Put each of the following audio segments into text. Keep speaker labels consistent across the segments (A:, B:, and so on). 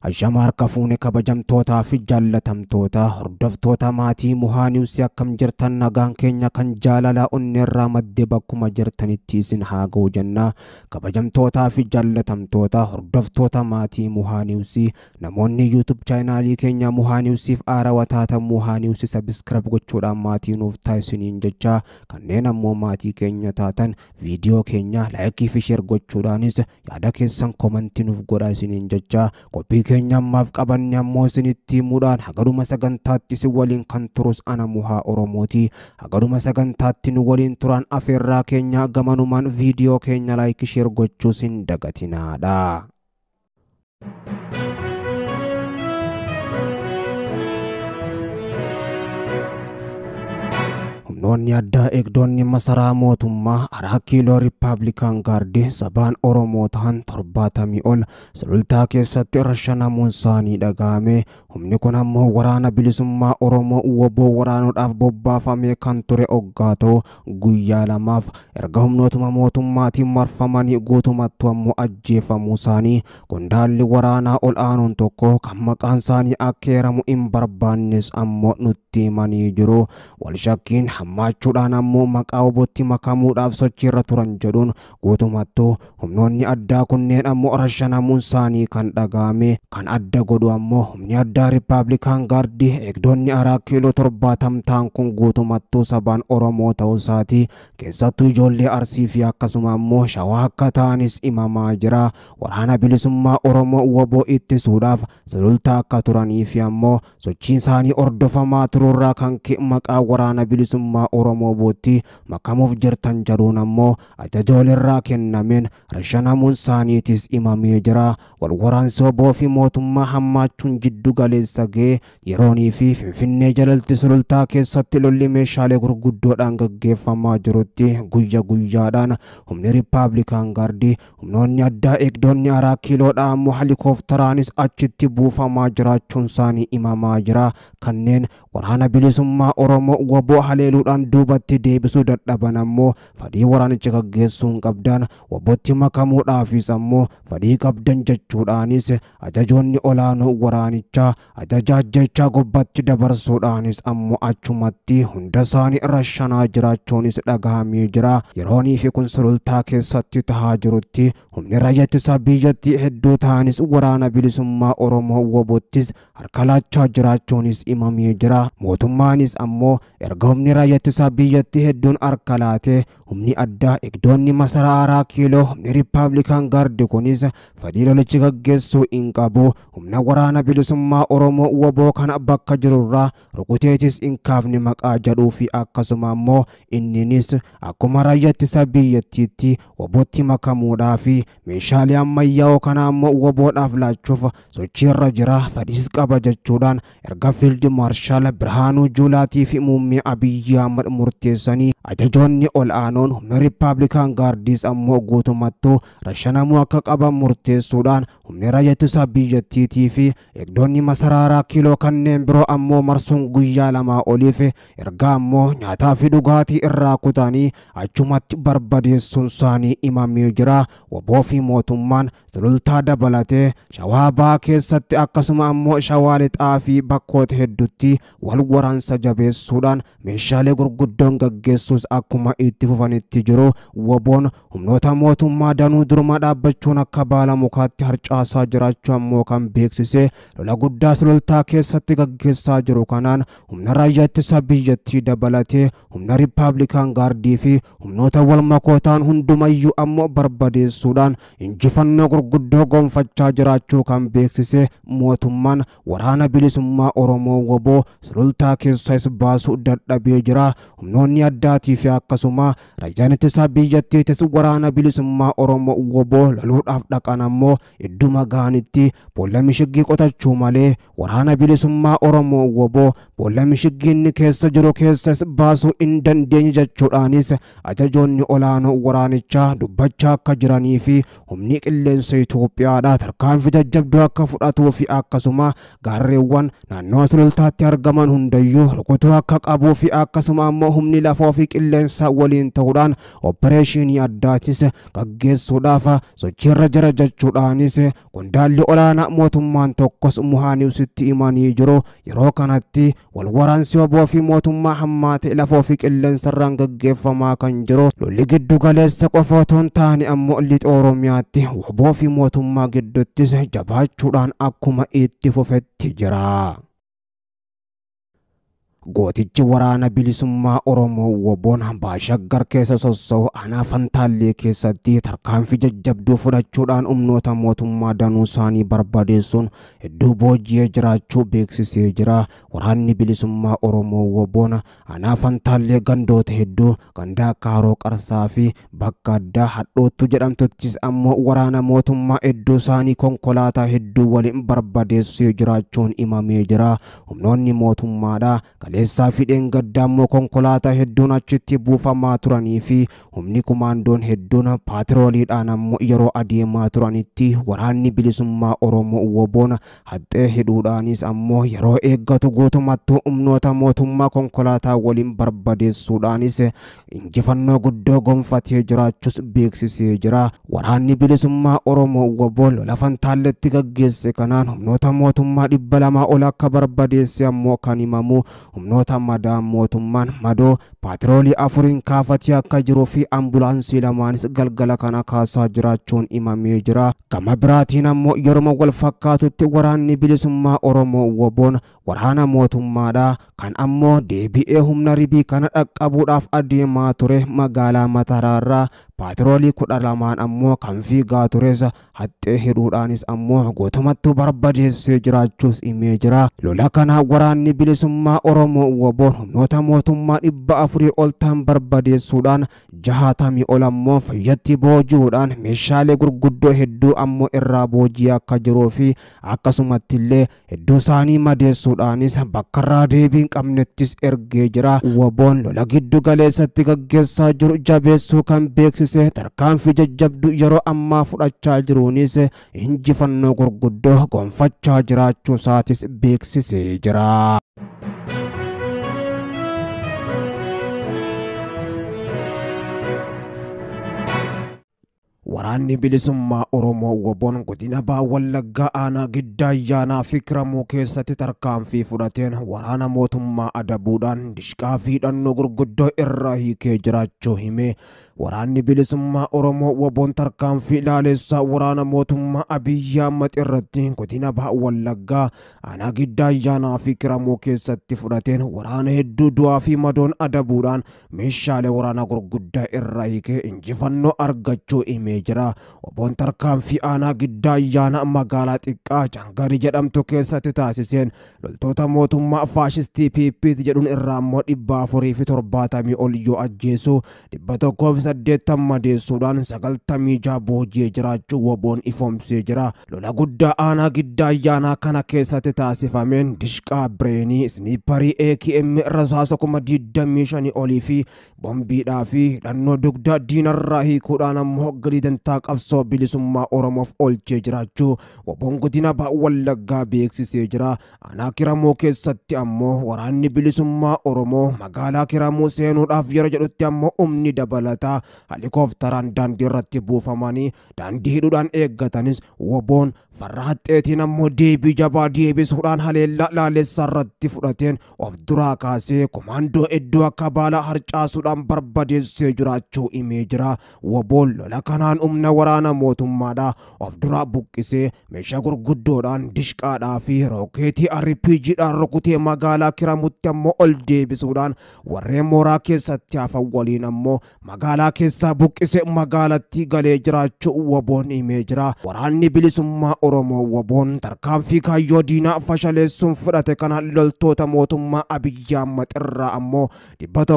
A: Ashama harka fuune kabajamtootaa fi jaallatamtoota hordoftoota maatii Muhaa Niwus akkam jirtan nagaan keenya kan jaalalaa onneerraa madde bakkuma jirtanitti isin haa ga'u jenna. Kabajamtootaa fi jaallatamtoota hordoftoota maatii Muhaa Niwus namoonni YouTube chaanaalii keenya Muhaa Niwusiif haarawaa taatan Muhaa Niwus subscribe gochuudhaan maatii nuuf taasisaniin jecha kanneen ammoo maatii keenya taatan viidiyoo keenya laayikii fi sheer gochuudhaanis yaada keessan komantii nuuf godhaa isiniin jecha qophii keenya ammaaf qabanne ammoo isinitti himuudhaan hagaduma sagantaatti isin waliin kan turus ana Muhaa Oromooti. Hagaduma sagantaatti nu waliin turan afeerraa keenya gamanumaan viidiyoo keenya laayikii sheer gochuus hin dagatinaadha. Humnoonni addaa eegdonni masaraa mootummaa Araa Kiiloo Riippaabilikaan Gaardii sabaan Oromoo ta'an 70 ol sulultaa keessatti rashanamuun isaanii dhaga'ame. Humni kun ammoo waraana bilisummaa Oromoo WBO waraanuudhaaf bobbaafamee kan ture hoggaa ta'u guyyaa lamaaf erga humnootuma mootummaatiin marfamanii guutumattuu ammoo ajjeefamuu isaanii qondaalli waraanaa ol aanuun tokko kan maqaan isaanii akka heeramu hin barbaannes ammoo nutti himanii jiru. Wal shakkiin hammaachuudhaan ammoo maqaa WBOtti makamuudhaaf sochiirra turan jedhuun guutumattuu humnoonni addaa kunneen ammoo rashanamuun isaanii kan dhaga'ame. Kan adda godhu ammoo humni addaa Riippaabilikaan Gaardii eegdonni Araa Kiiloo 70 ta'an kun guutumattuu sabaan Oromoo ta'uu isaati. Keessattuu ijoollee Arsii fi akkasuma ammoo Shawaa akka ta'anis himamaa jira. Waraana bilisummaa Oromoo WBO ittisuudhaaf sulultaa akka turanii fi ammoo sochiin isaanii hordofamaa tururraa kan ka'e maqaa waraana bilisummaa Oromoo WBOtti makamuuf jirtan jedhuun ammoo ajaja walirraa kennameen rashanamuun isaaniitis himamee jira. Wal waraansi WBO fi mootummaa hammaachuun jiddu galeessa ga'e yeroonii fi Finfinnee jalatti sulultaa keessatti lolli meeshaalee gurguddoodhaan gaggeeffamaa jirutti guyya guyyaadhaan humni Riippaabilikaan Gaardii humnoonni addaa eegdonni Araa Kiiloodhaa ammoo helikooftaranis achitti buufamaa jiraachuun isaanii himamaa jira. Kanneen waraana bilisummaa Oromoo WBO haleeluudhaan duubatti deebisuu dadhaban ammoo fedhii waraanicha gaggeessuun qabdan WBOtti makamuudhaafis ammoo fedhii qabdan jechuudhaanis ajajoonni olaanoo waraanichaa ajaja ajjechaa gubbatti dabarsuudhaanis ammoo achumatti hunda isaanii rashanaa jiraachuunis dhagahamee jira. Yeroonii fi kun sulultaa keessatti tahaa jirutti humni raayyaa ittisa biyyattii hedduu ta'anis waraana bilisummaa Oromoo WBOttis harka laachaa jiraachuunis himamee jira. Mootummaanis ammoo erga humni raayyaa ittisa biyyattii hedduun harka laatee humni addaa eegdonni masaraa Araa Kiiloo humni Riippaabilikaan Gaardii kunis fedhii lolichi gaggeessuu hin qabu. Humna waraana bilisummaa Oromoo WBO kana bakka jirurraa rukuteetis hin kaafne maqaa jedhuu fi akkasuma ammoo inninis akkuma raayyaa ittisa biyyattiitti WBOtti makamuudhaa fi meeshaalee ammayyaa'oo kana ammoo WBOdhaaf laachuuf sochiirra jira fedhiis qaba jechuudhaan erga Fiild Maarshaal Birhaanuu Juulaatii fi Muummee Abiyyi Ahmad murteessanii ajajoonni ol aanoon humna Riippaabilikaan Gaardiis ammoo guutumattuu rashanamuu akka qaban murteessuudhaan humni raayyaa ittisa biyyattiitii fi eegdonni masaraa Araa Kiiloo kanneen biroo ammoo marsuun guyyaa lamaa oliif erga ammoo nyaataa fi dhugaatii irraa kutanii achumatti barbadeessuun isaanii himamee jira. WBO fi mootummaan sulultaa dabalatee Shawaa Bahaa keessatti akkasuma ammoo Shawaa Lixaa fi bakkoota hedduutti wal waraansa jabeessuudhaan meeshaalee gurguddoon gaggeessuus akkuma itti fufanitti jiru. WBOn humnoota mootummaa danuu duruma dhaabbachuun akka baala mukaatti harcaasaa jiraachuu ammoo kan beeksise lola guddaa sulultaa keessatti gaggeessaa jiru kanaan humna raayyaa ittisa biyyattii dabalatee humna Riippaabilikaan Gaardii fi humnoota wal makootaan hundumayyuu ammoo barbadeessuudhaan injifannoo gurguddoo gonfachaa jiraachuu kan beeksise mootummaan waraana bilisummaa Oromoo WBO sulultaa keessas baasuu dadhabee jira. Humnoonni addaatii fi akkasuma raayyaan ittisa biyyattiitis waraana bilisummaa Oromoo WBO loluudhaaf dhaqan ammoo idduma ga'anitti boolla mishiggii qotachuu malee waraana bilisummaa Oromoo WBO boolla mishiggiinni keessa jiru keessas baasuu hin dandeenye jechuudhaanis ajajoonni olaanoo waraanichaa dubbachaa akka jiranii fi humni qilleensa Itoophiyaadhaa tarkaanfii jajjabduu akka fudhatuu fi akkasuma gaarreewwan naannoo sulultaatti argaman hundayyuu rukutuu akka qabuu fi akkasuma ammoo humni lafoo fi qilleensaa waliin ta'uudhaan opereeshinii addaatis gaggeessuudhaaf sochiirra jira jechuudhaanis qondaalli olaanaa mootummaan tokkos Muhaaniwsitti himanii jiru. Yeroo kanatti wal waraansi waboo fi mootummaa hammaate lafoo fi qilleensarraan gaggeeffamaa kan jiru lolli giddu galeessa qofa otoo hin taane ammoo lixa Oromiyaatti waboo fi mootummaa gidduuttis jabaachuudhaan akkuma itti fufetti jira. Gootichi waraana bilisummaa Oromoo Woboon Baashaggar keessa sossa'u aanaa Fantaallee keessatti tarkaanfii jajjabduu fudhachuudhaan humnoota mootummaa danuu isaanii barbadeessuun hedduu booji'ee jiraachuu beeksisee jira. Waraanni bilisummaa Oromoo Woboon aanaa Fantaallee gandoota hedduu ganda akka Haroo Qarsaa fi bakka addaa Hadhoottu jedhamtuttis ammoo waraana mootummaa hedduu isaanii konkolaataa hedduu waliin barbadeessee jiraachuun himamee jira. Humnoonni mootummaadha kaleessaa fi dheengaddaa immoo konkolaataa hedduun achitti buufamaa turanii fi humni kumaandoon hedduun paatrooliidhaan ammoo yeroo adeemaa turanitti waraanni bilisummaa Oromoo Woboon haxxee hidhuudhaanis ammoo yeroo eeggatu guutumattuu humnoota mootummaa konkolaataa waliin barbadeessuudhaanis injifannoo guddoo gonfatee jiraachuus beeksisee jira. Waraanni bilisummaa Oromoo Woboon lola Fantaalletti gaggeesse kanaan humnoota mootummaa 200 ol akka barbadeesse ammoo kan himamu humnoota madaa mootummaan madoo paatroolii 4 kaafatee akka jiruu fi ambulaansii 2 galgala kana kaasaa jiraachuun himamee jira. Gama biraatiin ammoo yeroo wal fakkaatutti waraanni bilisummaa Oromoo Woboon waraana mootummaadha kan ammoo deebi'ee humna ribii kana dhaqqabuudhaaf adeemaa ture magaalaa Mataraarraa paatroolii 12 ammoo kan fiigaa tures haxxee hidhuudhaanis ammoo guutummattuu barbadeessee jiraachuus himee jira. Lola kana waraanni bilisummaa Oromoo Woboon humnoota mootummaa 400 ol ta'an barbadeessuudhaan 60 ol ammoo fayyatti booji'uudhaan meeshaalee gurguddoo hedduu ammoo irraa booji'ee akka jiruu fi akkasumatti illee hedduu isaanii madeessuudhaanis bakka irraa deebii hin qabnettis ergee jira. Woboon lola giddu galeessatti gaggeessaa jiru jabeessuu kan beeksise tarkaanfii jajjabduu yeroo ammaa fudhachaa jiruunis injifannoo gurguddoo gonfachaa jiraachuu isaatis beeksisee jira. Waraanni bilisummaa Oromoo Woboon godina Baha Wallaggaa aanaa Giddaa Ayyaanaa fi Kiramuu keessatti tarkaanfii fudhateen waraana mootummaa adabuudhaan dishqaa fi hidhannoo gurguddoo irraa hiikee jiraachuu hime. Waraanni bilisummaa Oromoo Woboon tarkaanfii ilaalessaa waraana mootummaa Abiyyi Ahmad irratti godina Baha Wallaggaa aanaa Giddaa Ayyaanaa fi Kiramuu keessatti fudhateen waraana hedduu du'aa fi madoon adabuudhaan meeshaalee waraanaa gurguddaa irraa hiikee injifannoo argachuu hime jira. Woboon tarkaanfii aanaa Giddaa Ayyaanaa magaalaa xiqqaa Jangarii jedhamtu keessatti taasiseen loltoota mootummaa faashistii PP jedhuun irraa immoo 470 ol yoo ajjeesu 180 madeessuudhaan 96 booji'ee jiraachuu Woboon ifoomsee jira. Lola guddaa aanaa Giddaa Ayyaanaa kana keessatti taasifameen dishqaa bireenii sniiparii AKM rasaasa 25,000 olii fi bombiidhaa fi hidhannoo dugdaa diinarraa hiikuudhaan ammoo galii dantaa qabsoo bilisummaa Oromoof oolchee jiraachuu Woboon godina Baha Wallaggaa beeksisee jira. Aanaa Kiramuu keessatti ammoo waraanni bilisummaa Oromoo magaalaa Kiramuu seenuudhaaf yeroo jedhutti ammoo humni dabalataa helikoophteraan daandii irratti buufamanii daandii hidhuudhaan eeggatanis Woboon farra haxxeetiin ammoo deebii jabaa deebisuudhaan haleellaa laalessaa irratti fudhateen of duraa kaasee komaandoo hedduu akka baala harcaasuudhaan barbadeessee jiraachuu himee jira. Woboon lola kanaan humna waraana mootummaadha of duraa buqqisee meeshaa gurguddoodhaan dishqaadhaa fi rookeetii RPGdhaan rukutee magaalaa Kiramutti ammoo ol deebisuudhaan warreen mooraa keessatti hafan waliin ammoo magaalaa keessaa buqqisee magaalattii galee jiraachuu Woboon himee jira. Waraanni bilisummaa Oromoo Woboon tarkaanfii kaayyoo diinaa fashaleessuun fudhate kana loltoota mootummaa Abiyyi Ahmad irraa ammoo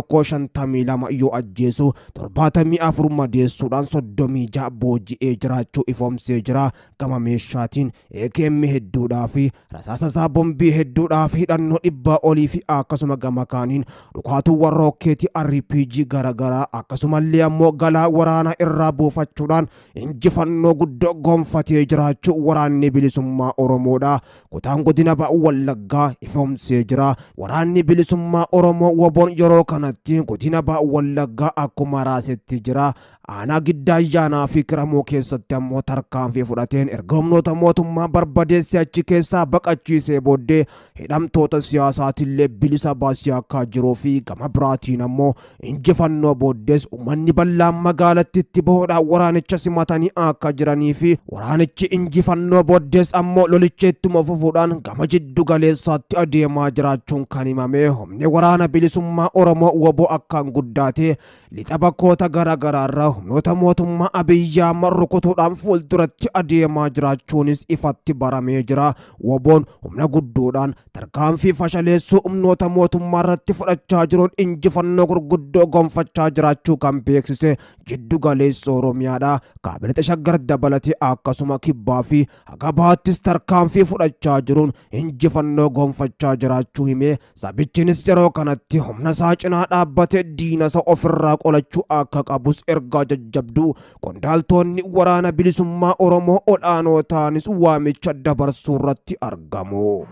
A: 152 yoo ajjeesu 74 madeessuudhaan 36 booji'ee jiraachuu ifoomsee jira. Gama meeshaatiin AKM hedduudhaa fi rasaasa isaa bombii hedduudhaa fi hidhannoo 100 olii fi akkasuma gama kaaniin dhukaatuuwwan rookeetii RPG garaagaraa akkasumallee illee ammoo galaa waraana irraa buufachuudhaan injifannoo guddoo gonfatee jiraachuu waraanni bilisummaa Oromoodha. Kutaan godina ba'a Wallaggaa ifoomsee jira. Waraanni bilisummaa Oromoo WBOn yeroo kanatti godina ba'a Wallaggaa akkuma raasetti jira. Aanaa Giddaa Ayyaanaa fi Kiramuu keessatti ammoo tarkaanfii fudhateen erga humnoota mootummaa barbadeessee achi keessaa baqachiisee booddee hidhamtoota siyaasaatillee bilisa baasee akka jiruu fi gama biraatiin ammoo injifannoo booddees uummanni bal'aan magaalatti itti bahuudhaan waraanicha simatanii akka jiranii fi waraanichi injifannoo booddees ammoo lolicha ittuma fufuudhaan gama jiddu galeessaatti adeemaa jiraachuun kan himame. Humni waraana bilisummaa Oromoo WBO akkaan guddaate lixa bakkoota garaagaraarraa humnoota mootummaa Abiyyi Ahmad rukutuudhaan fuulduratti adeemaa jiraachuunis ifatti baramee jira. WBOn humna guddoodhaan tarkaanfii fashaleessuu humnoota mootummaa irratti fudhachaa jiruun injifannoo gurguddoo gonfachaa jiraachuu kan beeksise jiddu galeessa Oromiyaadha. Kaabineta Shaggar dabalatee akkasuma kibbaa fi haga bahattis tarkaanfii fudhachaa jiruun injifannoo gonfachaa jiraachuu himee sabichinis yeroo kanatti humna isaa cinaa dhaabbatee diina isa ofirraa qolachuu akka qabus ergaa jajjabduu qondaaltonni waraana bilisummaa Oromoo ol'aanoo ta'anis waamicha dabarsuu irratti argamu.